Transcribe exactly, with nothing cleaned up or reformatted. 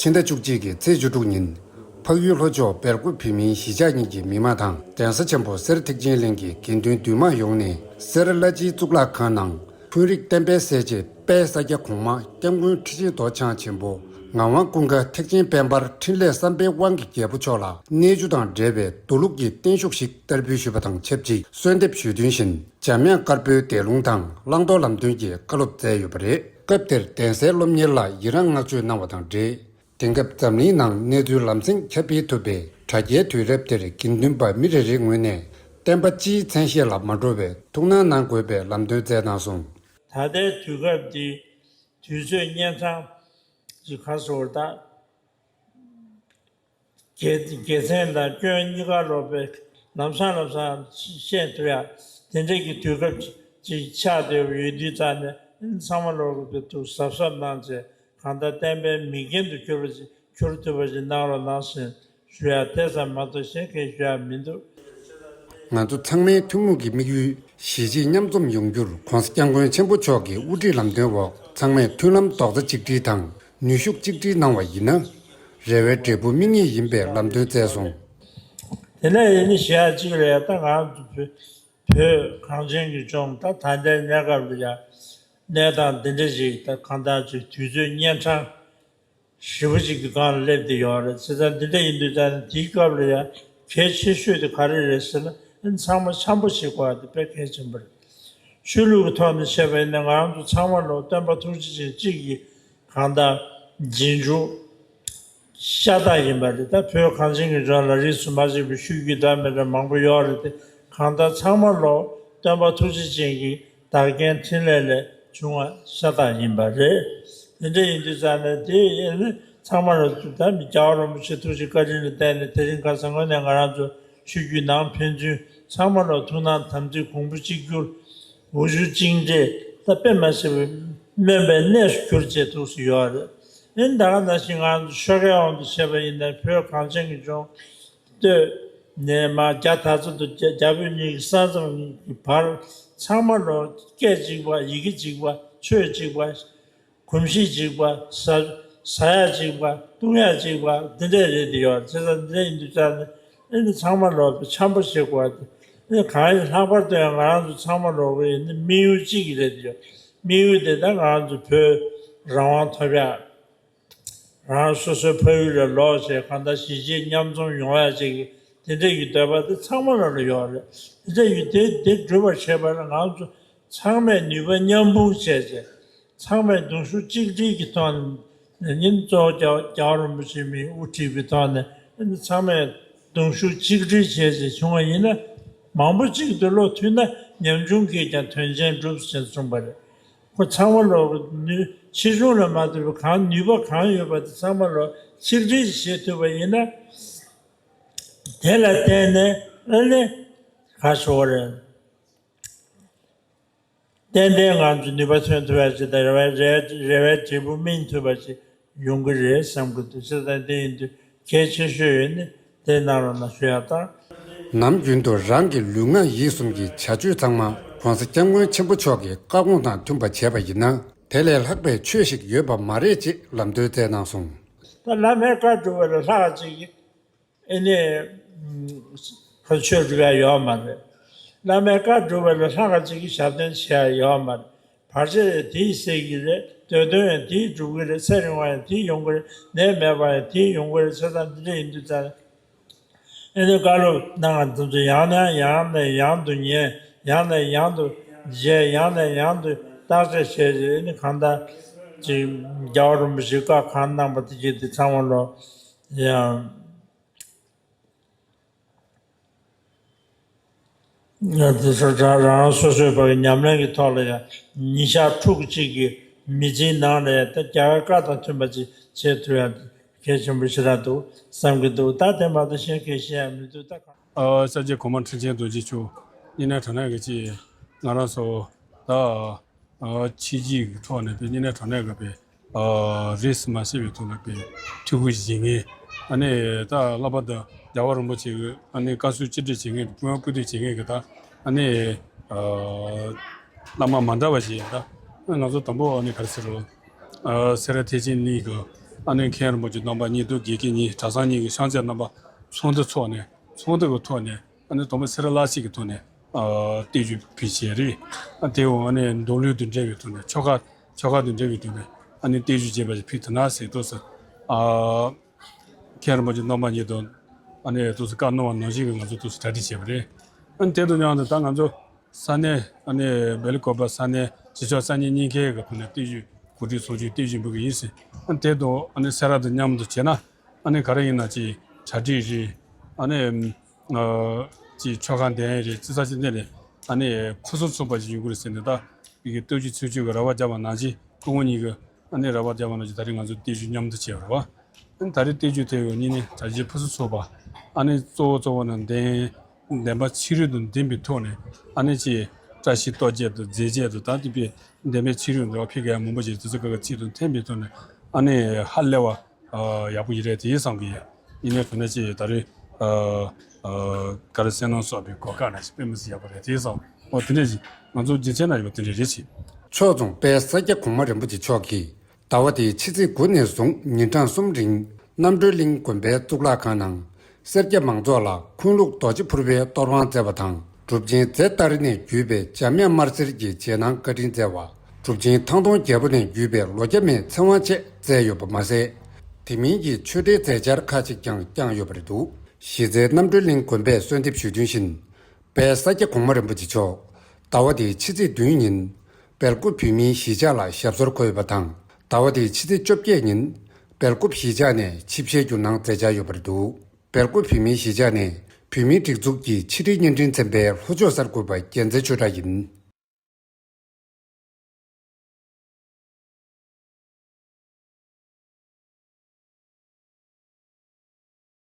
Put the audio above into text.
ཕྱི་ཟླ་བཅུ་གཅིག་གི་ཚེས་བཅུ་དྲུག་ཉིན། འཕགས་ཡུལ་ལྷོ་ཕྱོགས་སྦེལ་ཀོབ་བོད་མིའི་གཞིས་ཆགས་གཉིས་ཀྱི་མི་མང་དང་གདན་ས་ཆེན་པོ་སེར་ཐེག་ཆེན་གླིང་གི་དགེ་འདུན་འདུས་མང་ཡོངས་ནས་སེར་བླ་སྤྱིའི་གཙུག་ལག་ཁང་ནང་། ཧུན་རིགས་བསྟན་པའི་གསལ་བྱེད་དཔལ་ས་སྐྱ་གོང་མ་སྐྱབས་མགོན་ཁྲི་ཆེན་རྡོ་རྗེ་འཆང་ཆེན་པོ་ངག་དབང་ཀུན་དགའ་ཐེག་ཆེན་དཔལ་འབར་འཕྲིན་ལས་བསམ་འཕེལ་དབང་གི་རྒྱལ་པོ་མཆོག་ལ་གནས་ཆུ་དང་འབྲེལ་བའི་མདོ་ལུགས་ཀྱི་བརྟན་བཞུགས་ཤིག་བསྟར་འབུལ་ཞུས་པ་དང་ཆབས་ཅིག་གསོལ་འདེབས་ཞུས་དོན་བཞིན། འཇམ་དབྱངས་དཀར་པོའི་བཟླས་ལུང་དང་བླང་དོར་ལམ་སྟོན་གྱི་བཀའ་སློབ་སྩལ་ཡོད་པ་རེད། སྐབས་དེར་གདན་སའི་སློབ་གཉེར་ལ་ཡི་རངས་བསྔགས་བརྗོད་གནང་བ་དང་འབྲེལ། དེང་སྐབས་འཛམ་གླིང་ནང་གནས་ཚུལ་ལམ་སེང་ཁྱབ་སྤེལ་ཐུབ་པའི་དྲ་རྒྱའི་དུས་རབས་འདིར་དགེ་འདུན་པ་མི་རེ་རེའི་ངོས་ནས་བསྟན་པ་སྤྱིའི་མཚན་ཤས་ལ་མ་འགྲོ་བའི་ཐུགས་སྣང་གནང་དགོས་པའི་ལམ་སྟོན་སྩལ་གནང་སོང་། ད་ལྟའི་དུས་སྐབས་འདི་དུས་ཚོད་གཉན་འཕྲང་གི་ཁ་སོར་དང་། དགེ་དགེ་མཚན་དང་སྐྱོན་གཉིས་ཀ་ལོག་པའི་ལམ་སང་ལམ་སང་ཤེས་ཐུབ་ཡ་དེ་འདྲ་གི་དུས་སྐབས་ཅིག་ཆགས་བསྡད་ཡོད་དུས་ཙང་ནས་ཚང་མ་ལོག་གི་ཐུགས་གཟབ་གཟབ་གནང་བྱས་གང་ལྟར་བསྟན་པའི་མིག་རྒྱན་དུ་གྱུར་པ་ཅིག་གྱུར་ཐུབ་པ་ཅིག་གནང་རོགས་གནང་ཞེས་ཞུ་ཡ་དེ་ཙམ་མ་གཏོགས་གཞན་གང་ཞུ་ཡ་མི་འདུག། ང་ཚོ་ཚང་མའི་ཐུན་མོང་གི་དམིགས་ཡུལ་གཞིས་བྱེས་མཉམ་འཛོམས་ཡོང་རྒྱུར་༸གོང་ས་༸སྐྱབས་མགོན་ཆེན་པོ་མཆོག་གི་དབུ་ཁྲིད་ལམ་སྟོན་འོག་ཚང་མས་མཐུན་ལམ་རྡོག་རྩ་གཅིག་སྒྲིལ་དང་ནུས་ཤུགས་གཅིག་སྒྲིལ་གནང་བ་ཡིན་ན། རེ་བའི་འབྲས་བུ་སྨིན་ངེས་ཡིན་པའི་ལམ་སྟོན་སྩལ་སོང་། དེ་ནས་ཡིན་ནི་གཞི་ཡ་གཅིག་རེད། ད་ང་ཚོ་བོད་བོད་གངས་ཅན་གྱི་ལྗོངས་ད་ད་ལྟའི་གནས་སྐབས་ལ་ཡ་གནས་སྟངས་འདི་འདྲ་ཞིག་ད་གང་ལྟར་ཅིག་དུས་ཚོད་གཉན་འཕྲང་ཞེ་པོ་ཅིག་གི་སྒང་ལ་སླེབས་བསྡད་ཡོད་རེད། བྱས་ཙང་འདི་འདྲ་ཡིན་དུས་ཙང་ནས་དེའི་སྐབས་ལ་ཡང་གལ་ཆེ་ཤོས་དེ་ག་རེ་རེད་ཟེར་ན། ཨ་ནི་ཚང་མ་འཆམ་པོ་བྱེད་དགོས་པ་དེ་དཔེ་གལ་ཆེན་པོ་རེད། ཆོས་ལུགས་ཀྱི་ཐོག་ནས་བཤད་པ་ཡིན་ན་ང་རང་ཚོ་ཚང་མ་ལོ་སྟོན་པ་ཐུགས་རྗེ་ཅན་གཅིག་གི་གང་ལྟར་རྗེས་འཇུག་ཤ་སྟག་ཡིན་པ་རེད། ད་བོད་གངས་ཅན་གྱི་ལྗོངས་ལ་རིས་སུ་མ་ཆད་པའི་ཆོས་བརྒྱུད་འདྲ་མི་འདྲ་མང་པོ་ཡོད་རེད་དེ། གང་ལྟར་ཚང་མ་ལོ་སྟོན་པ་ཐུགས་རྗེ་ཅན་གྱི་བདག་རྐྱེན་འཕྲིན་ལས་ལས་བྱུང་བ་ཤ་སྟག་ཡིན་པ་རེད། དེ་འདྲ་ཡིན་དུས་ཙང་ནས་དེ་ཡིན་ནི་ཚང་མ་ལ་ད་རྒྱལ་བ་རིན་པོ་ཆེ་ཐུགས་རྗེ་བཀའ་དྲིན་ལ་བརྟེན་ནས་དེ་རིང་ཁ་སང་དངོས་གནས་ང་རང་ཚོ་ཆོས་བརྒྱུད་ནང་ཕན་ཚུན་ཚང་མ་ལ་ཐུགས་སྣང་དམ་ཚིག་གོང་བུ་གཅིག་གྱུར། འུ་ཚོ་གཅིག་འདྲེས་ད་དཔེ་མ་སྲིད་པའི་སྨོན་པའི་གནས་སུ་གྱུར་བྱས་ཐུགས་སུ་ཡོད་རེད། ཨེ་ད་ག་ནང་བཞིན་ང་ཚོ་ཆོལ་ཁའི་དབང་དུ་བྱས་པ་ཡིན་ན་བོད་གངས་ཅན་གྱི་ལྗོངས་སྟོད་ནས་མར་རྒྱ་དར་ཚོ་དང་རྒྱ་རྒྱ་བོད་གཉིས་ཀྱི་ས་མཚམས་ཀྱི་བར་ཚང་མ་ལོ་སྐད་གཅིག་པ་ཡི་གེ་གཅིག་པ་ཆོས་གཅིག་པ་གོམས་གཤིས་གཅིག་པ་ཟ་ཟ་ཡ་གཅིག་པ་བཏུང་ཡ་གཅིག་པ་འདི་འདྲས་རེད་དེ་ཡོད། བྱས་ཙང་འདི་འདྲས་ཡིན་དུས་ཙང་ནས་ཨེ་ནི་ཚང་མ་ལོ་འཆམ་པོ་བྱེད་དགོས་པ་དེ་ཨེ་གང་ཡིན་ལྷག་པར་དུ་ཡང་ང་རང་ཚོ་ཚང་མ་ལོ་གི་ཡིན་ནི་དམིགས་ཡུལ་གཅིག་རེད་དེ་ཡོད། དམིགས་ཡུལ་དེ་ད་ང་རང་ཚོ་བོད་རང་དབང་ཐོབ་ཡ། རང་སོ་སོའི་ཕ་ཡུལ་ལ་ལོག་བྱས་གང་ལྟར་གཞིས་བྱེས་མཉམ་འཛོམས་ཡོང་ཡ་ཅིག་གི་དེ་འདྲས་ཀྱི་འདོད་པ་དེ་ཚང་མ་ལ་ལ་ཡོད་རེད། དེ་འདྲས་ཀྱི་དེ་དེ་སྒྲུབ་པར་བྱེད་པ་ལ་ང་ཚོ་ཚང་མས་ནུས་པ་མཉམ་སྤུངས་བྱས་བྱས་ཚང་མས་གདུང་ཤུགས་གཅིག་སྒྲིལ་གྱི་ཐོག་ནས་ཉིན་གཙོ་བོ་རྒྱལ་རྒྱལ་བ་རིན་པོ་ཆེ་མིའི་དབུ་ཁྲིད་ཀྱི་ཐོག་ནས་ཚང་མས་གདུང་ཤུགས་གཅིག་སྒྲིལ་བྱས་བྱས་བྱུང་བ་ཡིན་ན་མང་པོ་གཅིག་ཏུ་བློ་མཐུན་ན་ཉམ་ཆུང་གིས་ཀྱང་དོན་ཆེན་སྒྲུབ་ཟེར་གསུངས་པ་རེད། ཁོ་ཚང་མ་ལོ་ནུས་ཆེ་ཆུང་ལ་མ་ལྟོས་པར་གང་ནུས་པ་གང་ཡོད་པ་དེ་ཚང་མ་ལོ་ཆིག་སྒྲིལ་བྱེད་ཐུབ་པ་ཡིན་ན། དེ་ལ་བརྟེན་ནས་ཨ་ནི་ག་ཞོར་རེད། ཏན་ཏན་ང་ཚོ་ནུས་པ་ཐོན་ཐུབ་པ་ཞིག་དང་རེ་བའི་རེ་རེ་བའི་འབྲས་བུ་སྨིན་ཐུབ་པ་ཞིག་ཡོང་གི་རེད་བསམ་གྱི་འདུག། བྱས་ཙང་དེ་ཡིན་དུས་གལ་ཆེ་ཤོས་ཡོད་ནི་དེ་གནང་རོགས་གནང་ཞུ་ཡ་དང་། ནམ་རྒྱུན་དུ་རང་གི་ལུས་ངག་ཡིད་གསུམ་གྱི་བྱ་སྤྱོད་ཚང་མ་༸གོང་ས་༸སྐྱབས་མགོན་ཆེན་པོ་མཆོག་གི་བཀའ་དགོངས་དང་མཐུན་པ་བྱས་པ་ཡིན་ན་དེ་ལས་ལྷག་པའི་ཆོས་ཤིག་ཡོད་པ་མ་རེད་ཅེས་ལམ་སྟོན་སྩལ་གནང་སོང་། ད་བླ་མའི་བཀའ་སྒྲུབ་པ་ལས་ལྷག་ཅིག་ཨེ་ནས་ཕར་ཆོས་སྒྲུབ་ཡ་ཡོད་མ་རེད། བླ་མའི་བཀའ་སྒྲུབ་པ་ལས་ལྷག་ཅིག་གི་ཞབས་བརྟན་བྱེད་ཡ་ཡོད་མ་རེད། བར་ཆད་དེས་སེལ་གྱི་རེད། འདོད་དོན་ཡང་དེས་འགྲུབ་ཀྱི་རེད། ཚེ་རིང་བ་ཡང་དེས་ཡོང་གི་རེད། ནད་མེད་པ་ཡང་དེས་ཡོང་གི་རེད། བྱས་ཙང་འདི་འདྲ་ཡིན་དུས་ཙང་ཨེ་ནས་བཀའ་སློབ་གནང་བ་དེ་ཚོ་ཡང་ནས་ཡང་ནས་ཡང་དུ་ཉན། ཡང་ནས་ཡང་དུ་མཇལ། ཡང་ནས་ཡང་དུ་བརྟག་དཔྱད་བྱས་རྗེས་ཨེ་ནས་གང་ལྟར་ཅིག་རྒྱལ་བ་རིན་པོ་ཆེས་བཀའ་གང་གནང་པ་དེ་བཞིན་དེ་ཚང་མ་ལོ་ཡང་། ང་ཚོ་རང་རང་སོ་སོའི་བར་གྱི་ཉམས་ལེན་གྱི་ཐོག་ལ་ཡང་ཉིན་ཞག་ཕྲུགས་གཅིག་གི་མི་ཚེའི་ནང་ལ་ཡང་ད་རྒྱལ་བའི་བཀའ་དང་མཐུན་པ་ཅིག་བྱེད་ཐུབ་ཡ་གལ་ཆེན་པོ་ཞེ་དྲག་འདུག་བསམ་གྱི་འདུག། ད་དེ་མ་གཏོགས་གཞན་གང་ཡང་བཤད་ཡ་མི་འདུག། ད་གང་། ཨ་ས་སྐྱ་གོང་མ་ཁྲི་ཆེན་རྡོ་རྗེ་མཆོག་བསྙེན་གནས་དྲག་གནས་ཀྱི་ཅིག་ང་རང་ཚོ་ད། ཨ་ཕྱི་རྒྱལ་གྱི་ཐོག་ནས་པའི་བསྙེན་གནས་དྲག་གནས་ཀྱི་པའི་ཨ་རིས་མ་ཤེས་པའི་ཐོག་ནས་པའི་ཐུགས་ཁུར་བཞེས་མཁན། ཨ་ནི་ད་བསླབ་པ་དང་རྒྱལ་བ་རིན་པོ་ཆེ་གི་ཨ་ནི་བཀའ་སྲོལ་གཅིག་སྒྲིག་བྱེད་མཁན། སྐུ་ཡང་སྐུ་ཚེ་བྱེད་མཁན་གྱི་ད་ཨ་ནི་ཨ་བླ་མ་མ་འདྲ་བ་ཞིག་ཡིན། ད་ང་ཚོ་དང་པོ་ཨ་ནི་ག་རེ་ཟེར་རོ། ཨ་སེ་ར་ཐེག་ཆེན་གླིང་གི་ ཨ་ནི་མཁན་རིན་པོ་ཆེ་སྟོན་པ་གཉིས་དང་དགེ་རྒན་གཉིས་གྲྭ་ཚང་གཉིས་ཀྱི་ཤང་ཚད་རྣམ་པ་ཚོགས་འདུ་ཚོགས་ནས་ཚོགས་འདུ་གི་ཐོག་ནས་ཨ་ནི་དང་པོ་སེ་ར་ལྷ་སའི་གི་ཐོག་ནས་ཨ་བསྟན་བཅོས་ཕུལ་བྱས་རེད། ཨ་དེ་འོག་ཨ་ནི་མདོ་ལུགས་དང་འབྲེལ་བའི་ཐོག་ནས་ཆོ་ག་ཆོ་ག་དང་འབྲེལ་བའི་ཐོག་ནས་ཨ་ནི་བསྟན་བཅོས་རྒྱས་པ་ཞིག་ཕུལ་ཐུབ་ན་ཟེར་ཏོག་ཙམ་ཨ་མཁན་རིན་པོ་ཆེ་སྟོན་པ་གཉིས་དང་ཨ་ནི་ཏོག་ཙམ་བཀའ་གནང་བ་ནང་བཞིན་གྱི་ང་ཚོ་ཏོག་ཙམ་གྲ་སྒྲིག་བྱས་པ་རེད། ཨ་ནི་དེ་དང་མཉམ་དུ་ད་ང་ཚོ་ས་གནས་ཨ་ནི་སྦེལ་ཀོབ་པ་ས་གནས་རྗེས་ཕྱོགས་ས་གནས་གཉིས་ཀའི་གི་ཐོག་ནས་བསྟན་བཅོས་གོ་སྒྲིག་ཚོགས་ཆུང་བསྟན་བཅོས་འབུལ་གི་ཡིན་ཟེར། ཨ་ནི་དེ་དང་ཨ་ནི་སེ་ར་དང་མཉམ་དུ་བྱས་ན་ཨ་ནི་ག་རེ་ཡིན་ན་ཅིག་གྲ་སྒྲིག་རེད། ཨ་ནི་ཨ་ཅིག་ཆོ་ག་འདོན་རེད། ཅི་ས་ཅི་འདི་རེད། ཨ་ནི་ཕུན་སུམ་ཚོགས་པ་ཞིག་ཡོང་གི་རེད་ཟེར་ནས། ད་ཡི་གེ་བསྟན་བཅོས་ཚོགས་ཆུང་གི་ར་བ་རྒྱབ་པ་ནང་བཞིན་སྐུ་ངོ་གཉིས་ཀྱི་ཨ་ནི་ར་བ་རྒྱབ་པ་ནང་བཞིན་ད་རེས་ང་ཚོ་བསྟན་བཅོས་མཉམ་དུ་བྱས་པ་རེད་བ། ཨ་ནི་ད་རེས་བསྟན་བཅོས་དེ་ཡོད་ཉིད་ནི་གྲ་རྒྱས་ཕུན་སུམ་ཚོགས་པ། ཨ་ནི་གཙོ་བོ་གཙོ་བོ་ནི་བདེན་བདེན་པ་ཕྱི་རོལ་དུ་ལྡན་པའི་ཐོག་ནས་ཨ་ནི་ཅིག་བཀྲ་ཤིས་རྟོགས་བརྗོད་དང་མཛེས་བརྗོད་དང་ད་དེ་བས་བདེན་པའི་ཕྱི་རོལ་འདྲ་བ་ཕི་ག་མང་པོ་ཞིག་དེ་ཚོ་ག་ག་ཚིག་དང་མཐུན་པའི་ཐོག་ནས་ཨ་ནི་ཧ་ལས་པ་ཨ་ཡག་པོ་ཡིན་རེད་དེ་བསམ་གི་ཡོད། ཡིན་ནའི་དོན་ནས་ཅིག་ད་རེས་ཨ་ཨ་ག་རེ་སེམས་ནང་སོགས་པའི་གོ་སྐབས་ནང་ཞིག་དཔེ་མི་སྲིད་ཡག་པོ་རེད་དེ་བསམ། འོ་དེ་འདྲ་ཞིག་ང་ཚོ་རྒྱུ་མཚན་ན་ཡོད་པ་དེ་འདྲ་རེད་ཅིག་ཕྱོགས་མཚུངས་དཔལ་ས་སྐྱ་གོང་མ་རིན་པོ་ཆེ་མཆོག་གིས་ཟླ་བ་འདིའི་ཕྱི་ཚེས་དགུ་ནས་བཟུང་ཉིན་གྲངས་གསུམ་རིང་རྣམ་གྲོལ་གླིང་དགོན་པའི་གཙུག་ལག་ཁང་ནང་སེར་སྐྱ་མང་ཚོགས་ལ་འཁོན་ལུགས་རྡོ་རྗེ་ཕུར་པའི་གཏོར་དབང་སྩལ་བ་དང་། གྲུབ་ཆེན་རྫས་ཏཱ་རེ་ནས་བརྒྱུད་པའི་འཇམ་དབྱངས་དམར་སེར་གྱི་རྗེས་གནང་བཀའ་དྲིན་སྩལ་བ། གྲུབ་ཆེན་ཐང་སྟོང་རྒྱལ་པོ་ནས་བརྒྱུད་པའི་ལོ་བརྒྱ་མའི་ཚེ་དབང་བཅས་སྩལ་ཡོད་པ་མ་ཟད། དེ་མིན་གྱི་ཆོས་འབྲེལ་མཛད་འཆར་ཁག་ཅིག་ཀྱང་བསྐྱངས་ཡོད་པ་རེད་འདུག་གཞི་རྩའི་རྣམ་གྲོལ་གླིང་དགོན་པས་གསོལ་འདེབས་ཞུས་དོན་བཞིན། དཔལ་ས་སྐྱ་གོང་མ་རིན་པོ་ཆེ་མཆོག་ཟླ་བ་འདིའི་ཕྱི་ཚེས་བདུན་ཉིན་སྦེལ་ཀོབ་བོད་མིའི་གཞིས་ཆགས་ལ་ཞབས་སོར་འཁོད་ཡོད་པ་དང་། ཟླ་བ་འདིའི་ཕྱི་ཚེས་བཅོ་བརྒྱད་ཉིན་སྦེལ་ཀོབ་གཞིས་ཆགས་ནས་ཆིབས་ཞལ་བསྒྱུར་གནང་མཛད་འཆར་ཡོད་པ་རེད་འདུག་སྦེལ་ཀོབ་བོད་མིའི་གཞིས་ཆགས་ནས་བོད་མིའི་སྒྲིག་འཛུགས་ཀྱི་ཕྱི་དྲིལ་བརྙན་འཕྲིན་ཚན་པའི་ལྷོ་ཕྱོགས་གསར་འགོད་པ་རྒྱལ་མཚན་ཆོས་གྲགས་ཡིན།